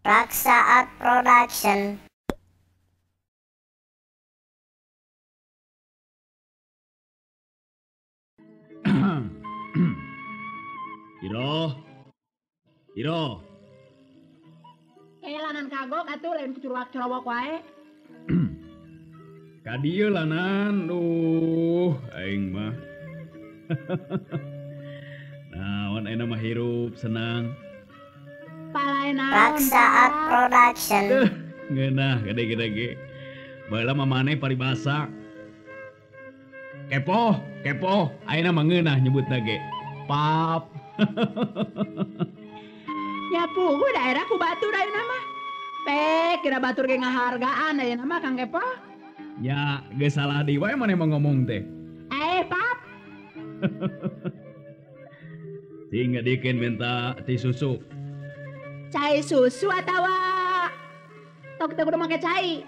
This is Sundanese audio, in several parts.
Raksa Art Production. Iro, Iro. Lanan kagok atuh lain kucuruak corowok wae. Ka dieu lanan, duh aing mah. Naon ayeuna mah hirup senang. Palae naon? Raksa Art Production. Ngeunah gede-gede ge. Baheula mah maneh paribasa. Kepo, kepo, ayeuna mah ngeunah nyebutna ge. Pap. Ya puguh daerah ku batur ayeuna mah. Pek kira batur ge ngahargaan ayeuna mah Kang Kepo. Ya, geus salah deui wae maneh mah ngomong teh. Pap. Sing ngadikeun minta ti susu. Cai susu atawa tok teu kudu make cai.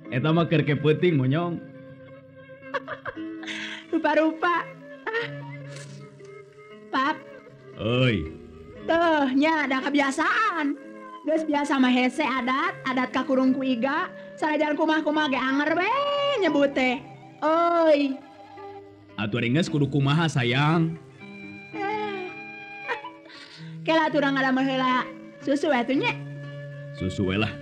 Eta mah keur kepeuting monyong. Rupa-rupa. Pap. Euy. Tuh, nya ada kebiasaan. Geus biasa mah hese adat, adat kakurung ku iga, sanajan kumaha-kumaha ge anger we nyebut teh. Euy. Atuh ari geus kudu kumaha sayang? Kela atuh urang ngadamel heula susu we atuh nya. Susu we lah.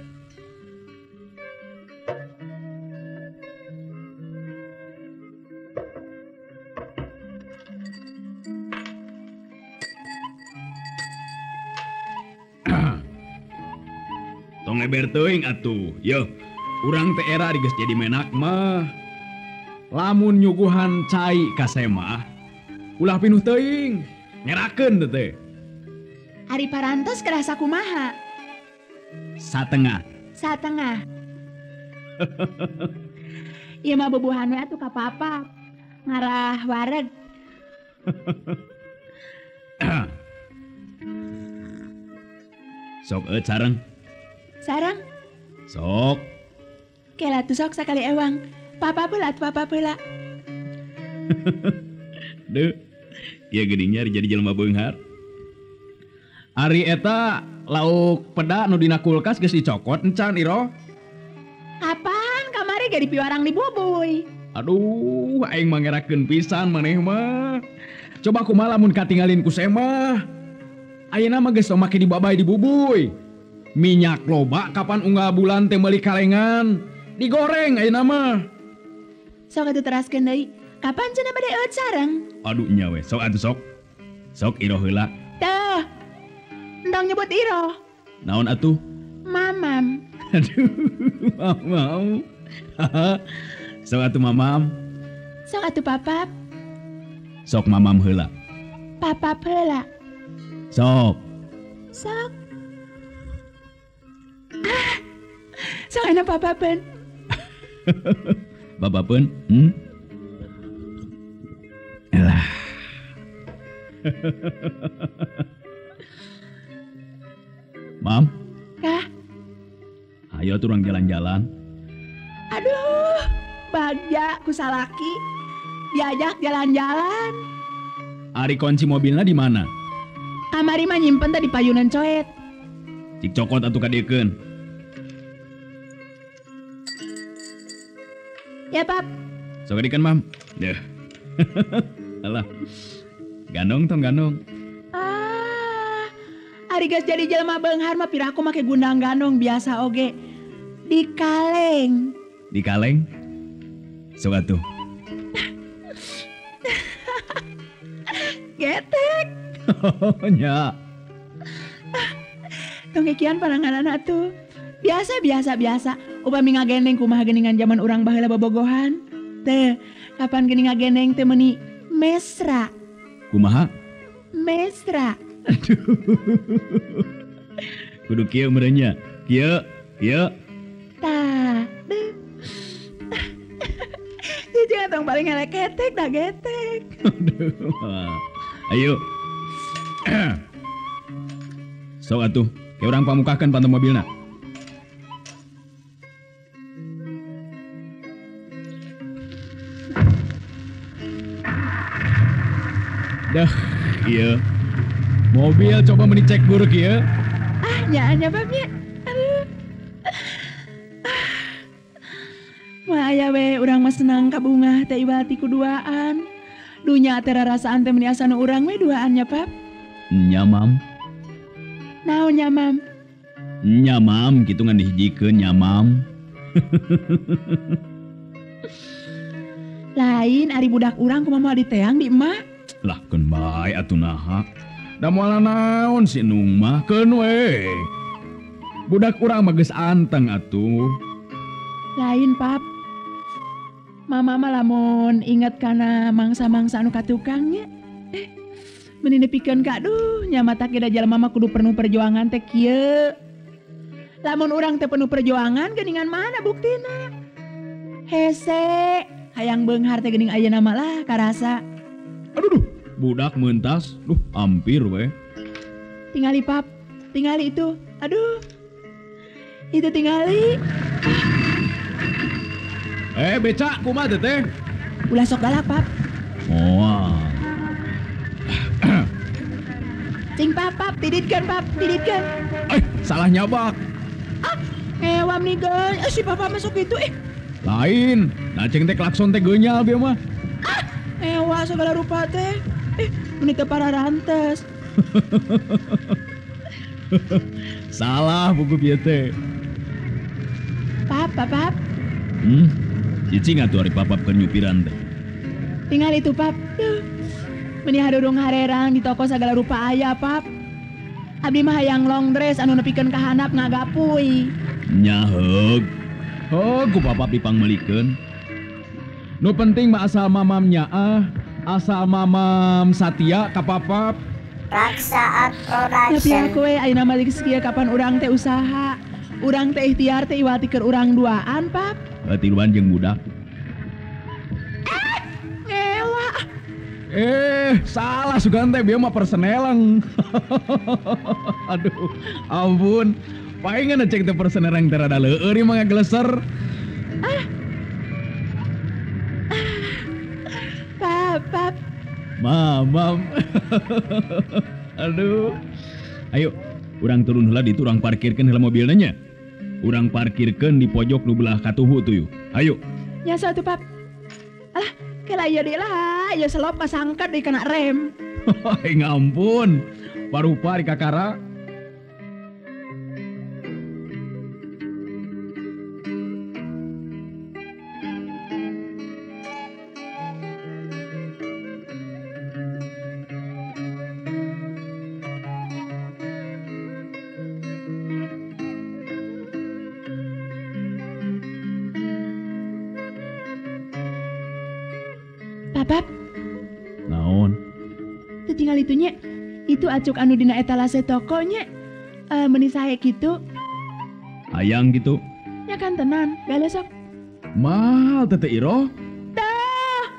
Tong eber teuing atuh. Yeuh, urang teh era geus jadi menak mah. Lamun nyuguhan cai ka semah, ulah pinuh teuing, ngerakeun teh teh. Ari parantos kerasa kumaha? Satengah. Satengah. Ieu mah bubuhan we atuh ka papa. Ngarah wareg. Sok sareng. Sareng? Sok. Kela tuh sok sakali ewang. Papa pula tuh papa pula. Duh, ieu geuning nya jadi jelema beunghar. Ari eta lauk peda nu dina kulkas geus dicokot encan Iro. Kapan kamari ge dipiwarang di bubuy. Aduh, aing mah ngerakeun pisan maneh mah. Coba kumaha lamun katingalin ku semah. Ayeuna mah geus make dibabay di bubuy. Minyak loba kapan unggal bulan teh meuli kalengan. Digoreng ayeuna mah. Sok atuh teraskeun deui. Kapan cenah bade eueut sareng? Aduh nya we, sok atuh sok. Sok Iro heula. Tah. Entong nyebut Iro. Naon atuh? Mamam. Aduh, mamam. Sok atuh mamam. Sok atuh papap. Sok mamam heula. Papap heula. Sok. Sok. Ah, sok enak papapeun. Papapeun? Elah. Mam? Kah? Ayo tuh orang jalan-jalan. Aduh, bagja ku salaki diajak jalan-jalan. Ari kunci mobilnya di mana? Kamari mah nyimpen teh di payunan coet. Cik cokot atuh kadiekeun. Ya, Pap. Sok kadiekeun, Mam. Deuh. Alah. Gandong tong gandong. Ah. Ari geus jadi jelema beunghar mah piraku make gundang gandong biasa oge. Di kaleng. Di kaleng? Sok atuh. Getek. Nya. Tong kikian pananganan atuh. Biasa biasa biasa. Upami ngagendeng kumaha geuningan jaman urang baheula bobogohan. Teh, kapan geuning ngagendeng teh meuni mesra. Kumaha? Mesra. Aduh. Kudu kieu meureun nya. Kieu, kieu. Tah. Jangan tong paling ngeleketek dah getek. Aduh. Ayo. Sok atuh, ke urang pamukakeun panto mobilna. Dah, iya. Mobil coba meni cek buruk ieu. Ah, nyaanya Pap nya. Aduh. Mah aya we urang mah senang ka bungah teh iwal ti kuduaan. Dunya teh rarasaan teh meuni asa nu urang we duaan nya Pap. Nya Mam. Naon nya Mam? Nya Mam kitu ngan dihijikeun nya Mam. Lain ari budak urang kumaha moal diteang di emak? Lah keun bae atuh naha. Da moal naon si Nung mah keun we. Budak urang mah geus anteng atuh. Lain Pap. Mama mah lamun inget kana mangsa-mangsa anu ka tukangnya. Meni nepikeun ka aduh nya mata ge da jalma mah kudu penuh perjuangan teh kieu. Lamun urang teh penuh perjuangan geuningan mana buktina? Hese hayang beunghar teh geuning ayeuna mah lah karasa. Aduh duh, budak mentas, duh hampir we. Tingali Pap, tingali itu. Aduh. Itu tingali. Becak kumaha teh? Ulah sok galak, Pap. Oh. Cing Pap, Pap, diditkeun Pap, diditkeun. Salah nyabak. Ah, ewam nih geus. Si Papa masuk itu Lain, nah cing teh klakson teh geunyal bieu mah. Ah, ewa segala rupa teh. Meuni teu pararantes. Salah buku bieu teh. Pap, Pap, Pap. Cicing atuh ari papap keur nyupiran teh. Tinggal itu, Pap. Duh. Meuni hadurung harerang di toko segala rupa aya, Pap. Abdi mah hayang long dress anu nepikeun ka handap ngagapuy. Nya heug. Oh, ku papap dipangmeulikeun. Nu penting mah asal mamam nyaah, asal mamam satia ka papap. Raksa Art Production. Tapi aku we ayeuna mah geus kieu kapan urang teh usaha. Urang teh ikhtiar teh iwal ti keur urang duaan, Pap. Tiluan jeung budak. Ngewa. Salah sugan teh bieu mah perseneleng. Aduh, ampun. Palingan cek teh perseneleng teh rada leueur ieu mah ngageleser. Pap, Pap. Mamam. Aduh. Ayo, urang turun heula ditu urang parkirkeun heula mobilna nya. Urang parkirkeun di pojok nu belah katuhu tuh yuk. Ayo. Nya satu, Pap. Alah, kela ieu deui lah, ieu selop kasangkat deui kana rem. Ngampun. Parupa di kakara. Pap. Naon? Itu tinggal itunya. Itu acuk anu dina etalase tokonya. Meuni sae kitu. Hayang gitu. Ya kan tenan, bele sok. Mahal teteh Iroh. Tah.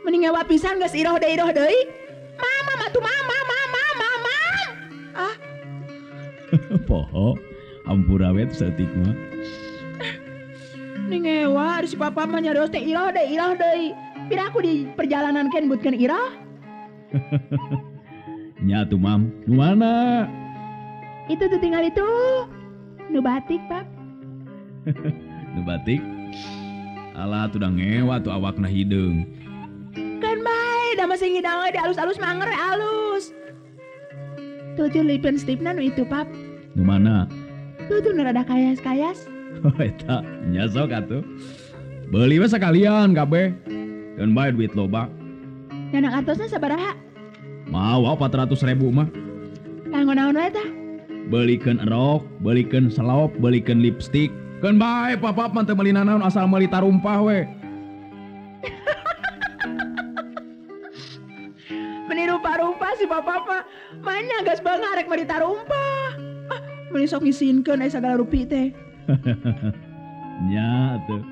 Mending ngewa pisan geus Iroh deui Iroh deui. Mama mah tuh mama mama mama. Ah. Poho, hampura we saeutik mah. Mending ngewa ari si papa mah nyarios teh Iroh deui Iroh deui. Pira aku di perjalanan ken butkeun Iroh. Nya tuh Mam, nu mana? Itu tuh tinggal itu. Nu batik, Pap. Nu batik? Alah tuh dah ngewa tuh awakna hideung. Kan bae, da masih ngidang we di alus-alus manger we alus. Tuh tuh lipstickna nu itu, Pap. Nu mana? Tuh tuh nu rada kayas-kayas. Oh eta, nya sok atuh. Beuli we sakalian kabeh. Keun bae duit loba. Nyanak artosna sabaraha? Mau 400.000 mah. Kanggo naon wae tah? Belikeun rok, belikeun selop, belikeun lipstik. Keun bae papap mah teu meuli nanaon asal meuli tarumpah we. Meuni rupa-rupa si papa mah. Manya geus beunghar rek meuli tarumpah. Ah, meuni sok ngisinkeun aya sagala rupi teh. Nya atuh.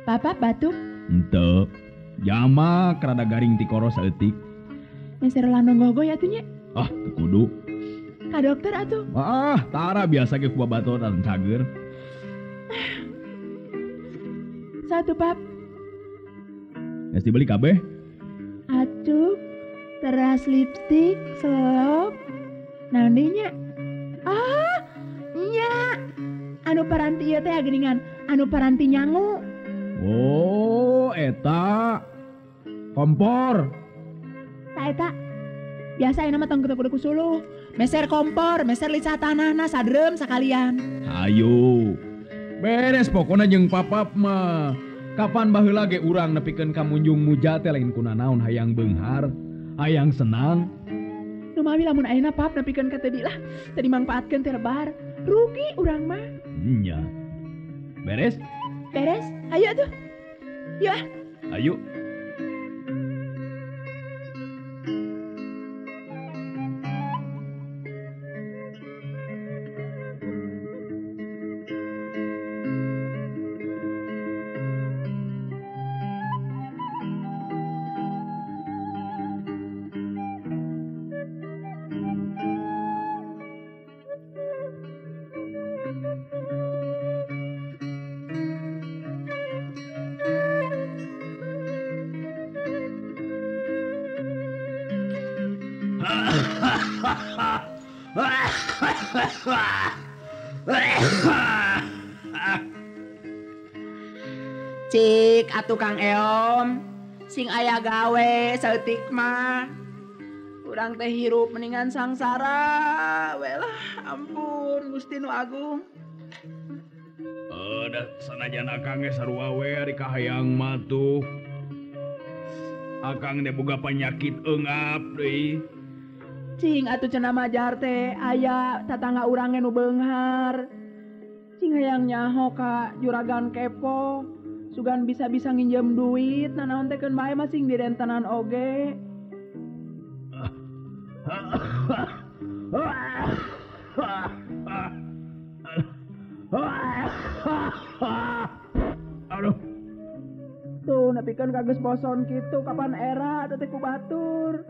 Papa batuk? Henteu. Jamak rada garing ti koros saeutik. Meser landong gogo ya atuh nya? Ah, teu kudu. Ka dokter atuh. Ah, tara biasa ge ku babaturan cager. Satu, Pap. Geus dibeli kabeh? Acuk. Teras lipstik, selop. Naon deui nya? Ah, nya. Anu paranti ieu teh geuningan, anu paranti nyangu. Oh, eta. Kompor. Ta eta. Biasa ayeuna mah tong kudu ku suluh. Meser kompor, meser licah tanahna sadrem sakalian. Hayu. Beres pokona jeung papap mah. Kapan baheula ge urang nepikeun ka munjung muja teh lain kunanaon hayang beunghar, hayang senang. Nu mawi lamun ayeuna pap nepikeun ka teu lah, teu dimangpaatkeun teh lebar. Rugi urang mah. Nya. Beres? Beres. Ayo atuh. Ya. Ayo. Cik atuh Kang Eom, sing aya gawe saeutik mah. Urang teh hirup mendingan sangsara we lah, ampun Gusti nu Agung. Da sanajan akang ge sarua we ari kahayang mah tuh. Akang teh boga penyakit eungap deui. Cing atuh cenah majar teh aya tatangga urang nu beunghar. Cing hayang nyaho ka juragan kepo. Sugan bisa-bisa nginjem duit, nanaon teh keun bae mah sing direntanan oge. Aduh. Tuh nepikeun ka geus boson kitu kapan era teh ku batur.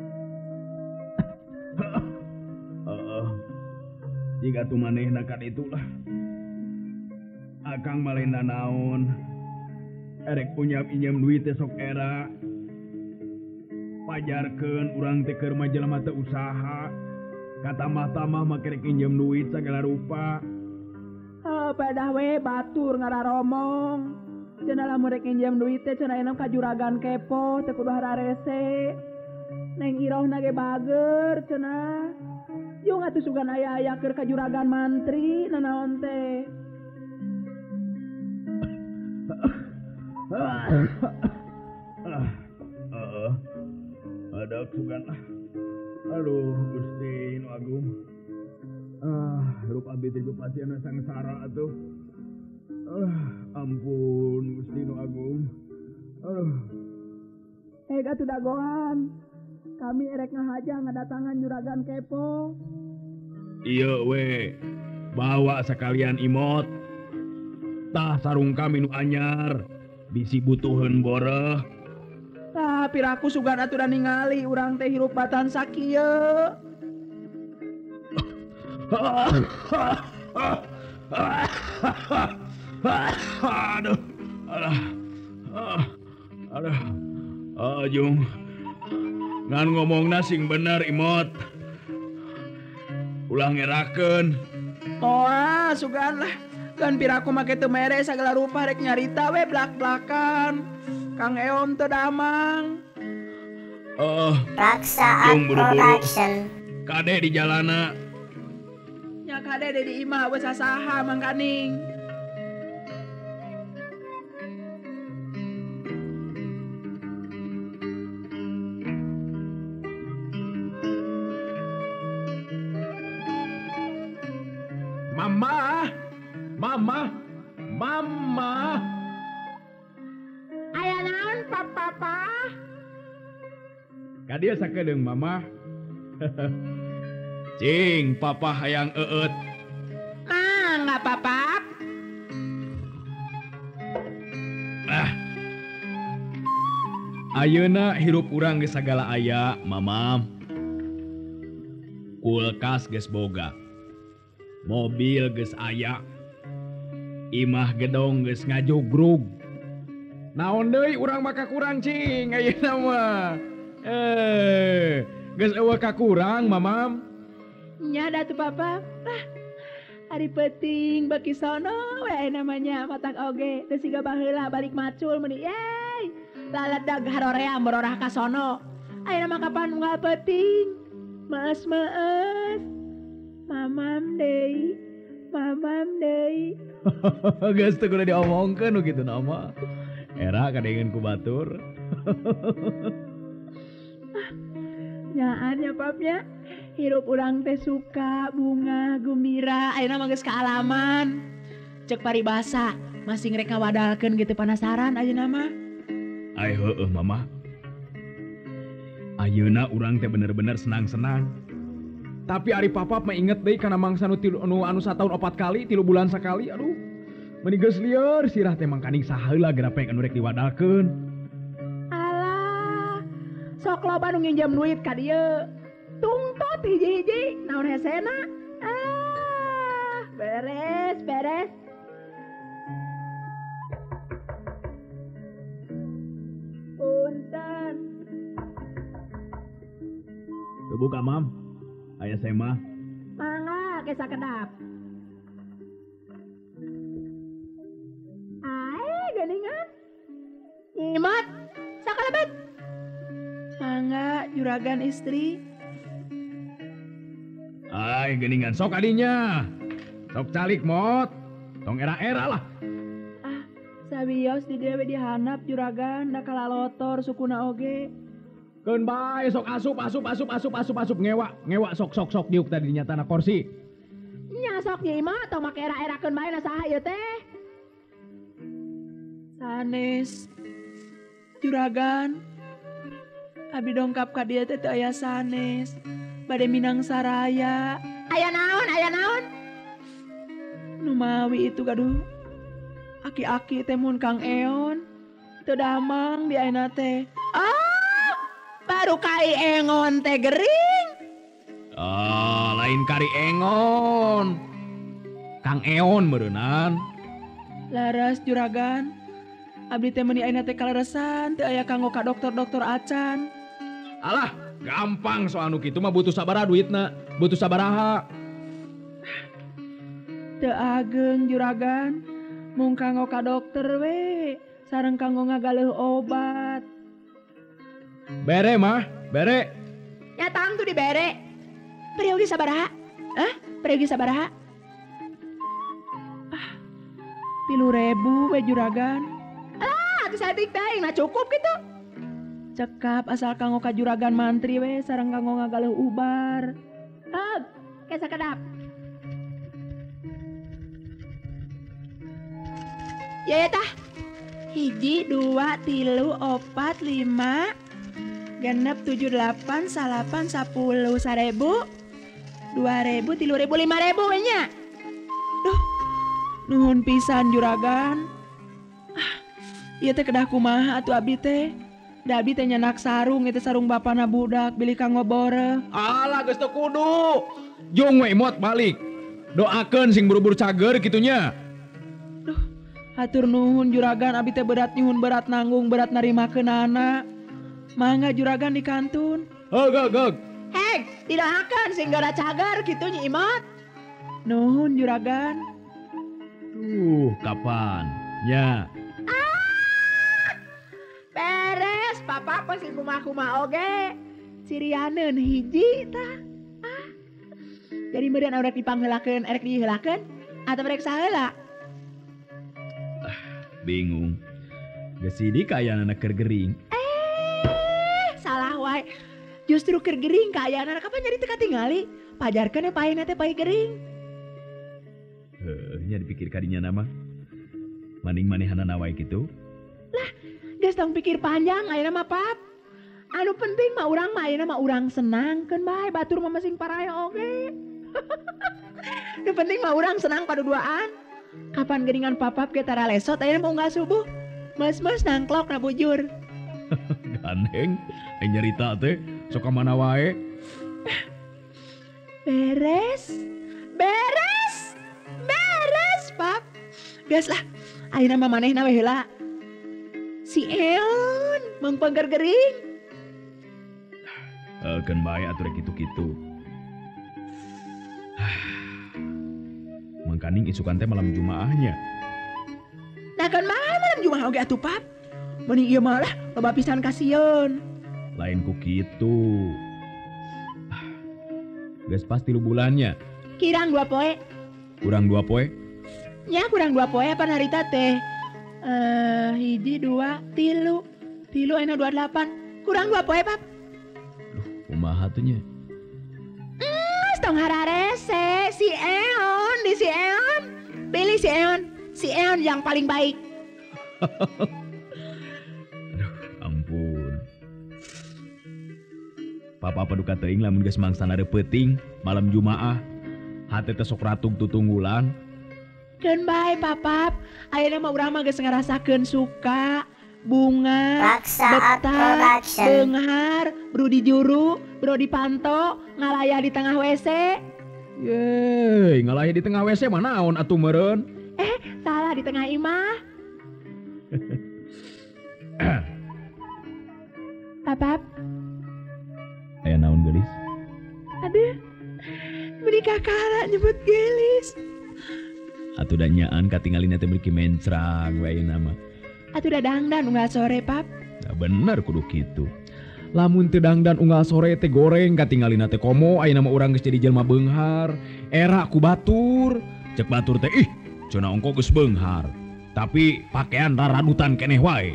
Heeh. Jiga tuh manehna kan itulah. Akang mah lain nanaon. Erek punya pinjam duit teh sok era. Pajarkeun urang teh keur mah jelema teu usaha. Katamah-tamah mah kerek injem duit sagala rupa. Heuh pedah we batur ngararomong. Cenah lamun rek nginjem duit teh cenah enak ka juragan kepo teu kudu hararese. Neng Irohna ge bager cenah. Yung atuh sugan aya-aya keur ka juragan mantri nanaon teh. Ada sugan. Aduh Gusti nu Agung. Hirup abdi teh pasien sangsara atuh. Ampun Gusti nu Agung. Aduh. Heg atuh dagoan. Kami erek ngahaja ngadatangan juragan kepo. Iya we. Bawa sekalian imot. Tah sarung kami nu anyar. Bisi butuheun boreh. Tah piraku sugan atuh da ningali urang teh hirup batan sakieu. Aduh. Aduh. Jung. Ngan ngomongna sing bener imot. Ulah ngerakeun. Moal sugan lah. Kan piraku make teu mere sagala rupa rek nyarita we blak-blakan. Kang Eom teu damang. Raksa Production. Kade di jalana. Nya kade di imah we sasaha mangkaning. Mama. Mama, mama. Aya naon papa? Ka dieu sakedeung mama. Cing, papa hayang eueut. Mangga papa. Ah. Ayeuna hirup urang geus sagala aya, mama. Kulkas geus boga. Mobil geus aya. Imah gedong geus ngajugrug. Naon deui urang maka kurang cing ayeuna mah. Geus eueuh kakurang mamam. Nya da tuh papa. Ah, ari peuting beki sono we namanya matak oge teu siga baheula balik macul meuni yeay. Laladag harorea merorah ka sono. Ayeuna mah kapan unggal peuting. Mees-mees. Mamam deui. Mamam deui. Geus teu kudu diomongkeun nu kitu mah. Era kadengeun ku batur. Nyaan ya papnya. Hirup urang teh suka, bunga, gumbira, ayeuna mah geus kaalaman. Cek paribasa, masih rek ngawadalkeun gitu penasaran ayeuna mah. Ai heueuh mama. Ayeuna urang teh bener-bener senang-senang. Tapi ari papap mah inget deui kana mangsa nu anu sataun 4 kali, 3 bulan sakali, aduh. Meuni geus lieur sirah teh mangkaning saheula gerapek anu rek diwadalkeun. Alah, sok loba nu nginjem duit ka dieu. Tungtot hiji-hiji, naon hesena? Ah, beres, beres. Punten. Teu buka, Mam. Aya semah. Mangga ke sakedap. Ae, geuningan. Nyimat, sakalebet. Mangga juragan istri. Ay, geningan sok adinya. Sok calik mot. Tong era-era lah. Ah, sabios di dieu we dihanap juragan da kalalotor sukuna oge. Keun bae sok asup asup asup asup asup asup ngewa, ngewa sok sok sok diuk tadi nyatana kursi. Nya sok nyi mah tong make era-erakeun bae na saha ieu teh. Sanes. Juragan. Abi dongkap ka dieu teh teu aya sanes. Bade Minang Saraya. Aya naon, aya naon? Numawi itu gaduh. Aki-aki teh mun Kang Eon. Teu damang di ayeuna teh. Ah, baru kai engon teh gering. Ah, lain kari engon. Kang Eon meureunnan. Laras juragan. Abdi teh meuni ayeuna teh kaleresan teu aya kanggo ka dokter-dokter acan. Alah, gampang soal nu kitu mah butuh sabaraha duitna, butuh sabaraha. Teu ageng juragan, mung kanggo ka dokter we, sareng kanggo ngagaleuh obat. Bere mah, bere. Nya tangtu dibere. Periogi sabaraha? Hah? Periogi sabaraha? Ah, 3.000 we juragan. Alah, atuh saeutik teh, nah cukup kitu. Cekap asal kanggo ka juragan mantri we sareng kanggo ngagaleuh ubar. Heug, ke sakedap. Ya tah. 1, 2, 3, 4, 5, 6, 7, 8, 9, 10, 1.000, 2.000, 3.000, 5.000 we nya. Duh, nuhun pisan juragan. Ah, ieu teh kedah kumaha atuh abdi teh? Da abdi teh nyanak sarung, itu sarung bapana budak bilih kanggo boreh. Alah geus teu kudu. Jung we mot balik. Doakeun sing buru-buru cager kitunya. Duh, hatur nuhun juragan, abdi teh berat nyuhun, berat nanggung, berat narimakeunana. Mangga juragan di kantun. Heug heug heug. Heg, didoakeun sing gara cager kitu Nyi Imot. Nuhun juragan. Tuh, kapan? Nya. Beres, papa pasti kumaha-kumaha oge. Cirianeun hiji tah. Ah. Jadi meureun rek dipangheulakeun, erek diheulakeun atau rek saheula? Ah, bingung. Geus sidik kaayaan keur gering. Eh, salah wae. Justru keur gering kaayaan kapan jadi teu katingali? Pajarkeun we paehna teh paeh gering. Heuh, nya dipikir kadinya nama. Maning manehanana wae kitu. Lah, geus tong pikir panjang ayeuna mah pap. Anu penting mah urang mah ayeuna mah urang senang keun bae batur mah masing parae oge. Nu penting mah urang senang paduduaan. Kapan geuningan papap ge tara lesot ayeuna mah unggal subuh. Meus-meus nangklok na bujur. Gandeng, aing nyarita teh sok ka mana wae. Beres. Beres. Beres, pap. Geus lah, ayeuna mah manehna we heula. Si Eon mengpengger gering. Keun bae atuh rek kitu-kitu. Mangkaning isukan teh malam Jumaahnya. Nah kan malam Jumaah oge atuh Pap. Meni ieu mah lah loba pisan kasieun. Lain ku kitu. Geus pas 3 bulannya. Kirang 2 poe. Kurang 2 poe? Nya kurang 2 poe pan harita teh. 1, 2, 3. 3 ayeuna 28. Kurang 2 poe, Pap. Duh, kumaha tuh nya? Tong hararese si Eon di si Eon. Pilih si Eon. Si Eon yang paling baik. Aduh, ampun. Papa paduka teuing lamun geus mangsana peuting malam Jumaah. Hate teh sok ratug tutunggulan. Keun bae Papap, ayeuna mah urang mah geus ngarasakeun suka, bunga, betah, beunghar, bro di juru, bro di panto, ngalayah di tengah WC. Yeay, ngalayah di tengah WC mah naon atuh meureun? Salah, di tengah imah. Papap. Aya naon geulis? Aduh, menikah kakara nyebut geulis. Atuh da nyaan katingalina teh meuki mencrang we ayeuna mah. Atuh da dangdan unggal sore, Pap. Nah, bener kudu kitu. Lamun teu dangdan unggal sore teh goreng katingalina teh komo ayeuna mah urang geus jadi jelema beunghar, era ku batur. Cek batur teh ih, cenah ongko geus beunghar. Tapi pakaian raradutan keneh wae.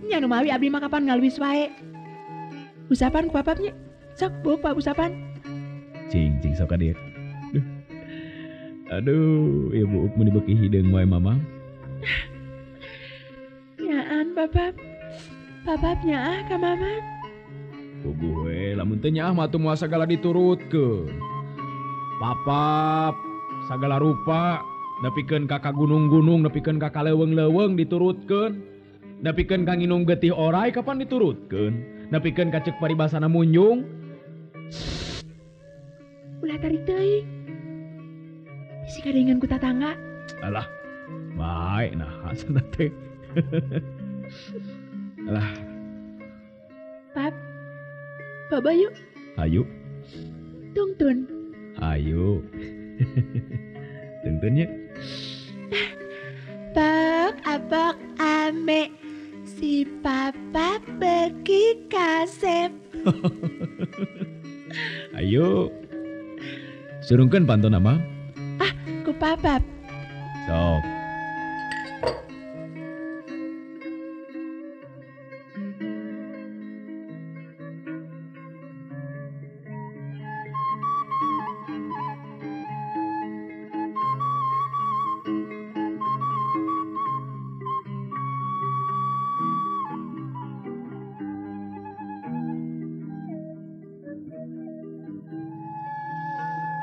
Nya nu mawi abdi mah kapan ngaluis wae. Usapan ku Papap nya. Sok buuk Pap usapan. Cing cing sok ka dieu. Aduh, ieu buuk mun dibeuki hideung wae Mamang. Nyaan Papap. Papap nyaah ka Mamang. Puguh we, lamun teu nyaah mah atuh moal sagala diturutkeun. Papap sagala rupa nepikeun ka gunung-gunung, nepikeun ka leuweung-leuweung diturutkeun. Nepikeun ka nginum getih orai kapan diturutkeun. Nepikeun ka ceuk paribasana munjung. Ulah tarik teuing. Bisi kadengan ku tatangga. Alah, bae nah cenah teh. Alah. Pap. Baba yuk. Ayo. Tungtun. Ayo. Tungtun ya. Pak apak ame si Papa beki kasep. Ayo. Surungkeun pantona mah. Ah, ku Papap. Sok.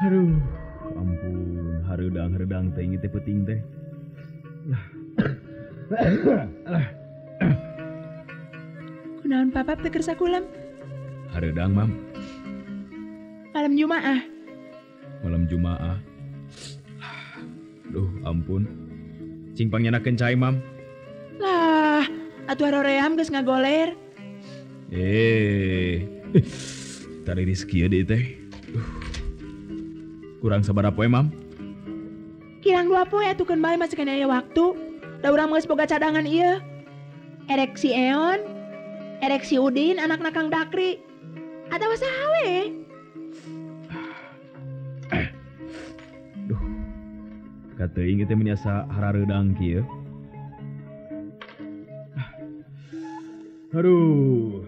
Aduh, ampun, hareudang-hareudang teh teh peuting teh. Lah. Kunaon Papap teu keur sakulam? Hareudang, Mam. Malam Jumaah. Malam Jumaah. Duh, ampun. Cing pangnyenakeun cai, Mam. Lah, atuh haroream geus ngagoler. Tariris kieu deui teh. Kurang sabaraha poe, Mam? Kirang 2 poe atuh keun bae masih keneh aya waktu. Da urang geus boga cadangan ieu. Erek si Eon, erek si Udin anakna Kang Dakri. Atawa saha we? Duh. Kateuing teh meni asa harareudang kieu. Aduh.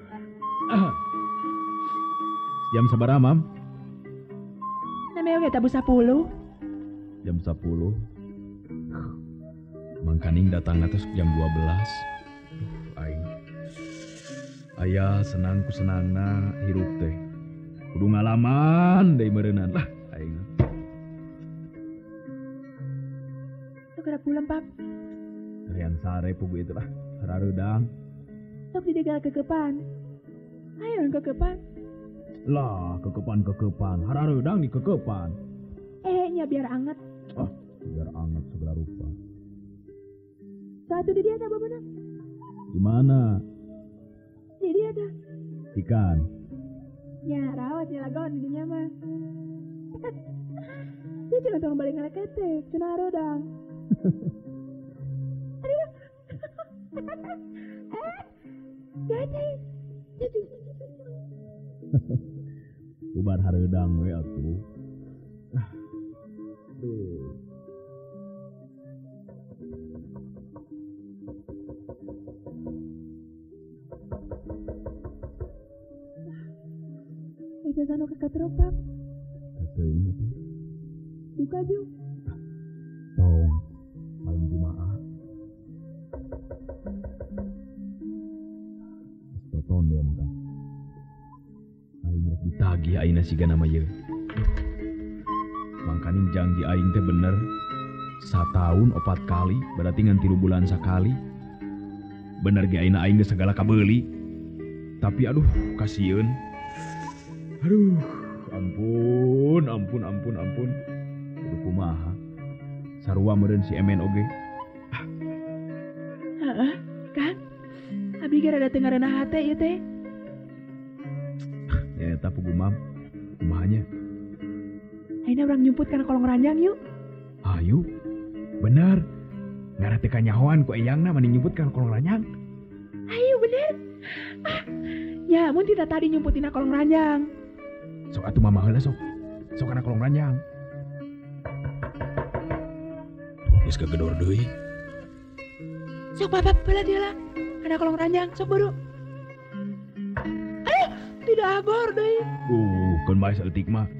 Jam sabaraha, Mam? Namanya oge tabu 10. Jam 10. Mangkaning datang atas jam 12. Duh, aing. Aya senang ku senangna hirup teh. Kudu ngalaman deui meureunan lah aing. Sok kada pulang, Pap. Yang sare pugu itu lah, harareudang. Sok didegal kekepan. Ayo kekepan. Lah, kekepan-kekepan, harareudang di kekepan. Nya biar anget. Ah, biar anget segala rupa. Satu di dia tak babana. Di mana? Di dia dah. Ikan. Ya, rawas cilagon di dinya mah. Dia cenah tong balik ngaleketek, cenah hareudang. Aduh. Gede. Ubar hareudang we atuh. Duh. Itu sanu kekatrok, Pap. Kateuing atuh. Buka ju. Tong, malam Jumaah. Toton deh tah. Aing rek ditagih ayeuna siga nama ieu. Mangkaning janji aing teh bener. Sataun 4 kali, berarti ngan 3 bulan sakali. Bener ge ayeuna aing geus sagala kabeuli. Tapi aduh, kasieun. Aduh, ampun, ampun, ampun, ampun. Kudu kumaha? Sarua meureun si Emen oge. Heeh, Kang. Abi ge rada teu ngareunah hate ieu teh. Eta pugumam. Kumaha nya? Ayeuna urang nyumput kana kolong ranjang yuk. Ayo. Bener. Ngarah teu kanyahoan ku eyangna mani nyumput kana kolong ranjang. Ayo bener. Ah, ya mun tita tadi nyumputina kolong ranjang. Sok atuh mama heula sok. Sok kana kolong ranjang. Geus kagedor deui. Sok babab heula dieu lah. Kana kolong ranjang sok buru. Aduh, tidak agor deui. Keun bae saeutik mah.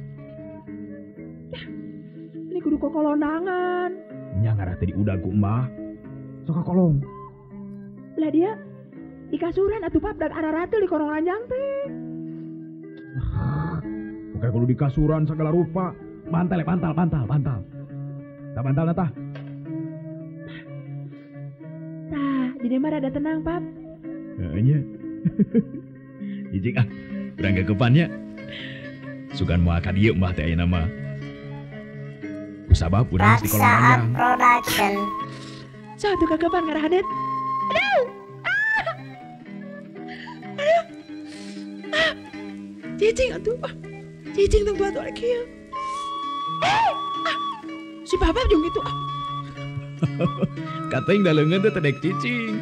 Ini kudu kokolonangan. Nya ngarah teh diudag ku emak. Sok ka kolong. Lah dia di kasuran atuh pap dag araratul di kolong ranjang teh. Bukan kudu di kasuran segala rupa. Bantal ya, bantal, bantal, bantal. Tah bantal tah. Tah, di dieu mah rada tenang, Pap. Heeh nya. Ijing ah, urang gegepan nya. Sugan moal ka dieu mbah teh ayeuna mah. Kusabab urang geus di kolong ranjang. Production. Sok atuh gegepan ngarahanet. Aduh. Ah. Aduh. Ah. Cicing atuh. Cicing tong tua tua kieu. Ah. Si Babab jeung kitu. Kateng da leungeun teh tedek cicing.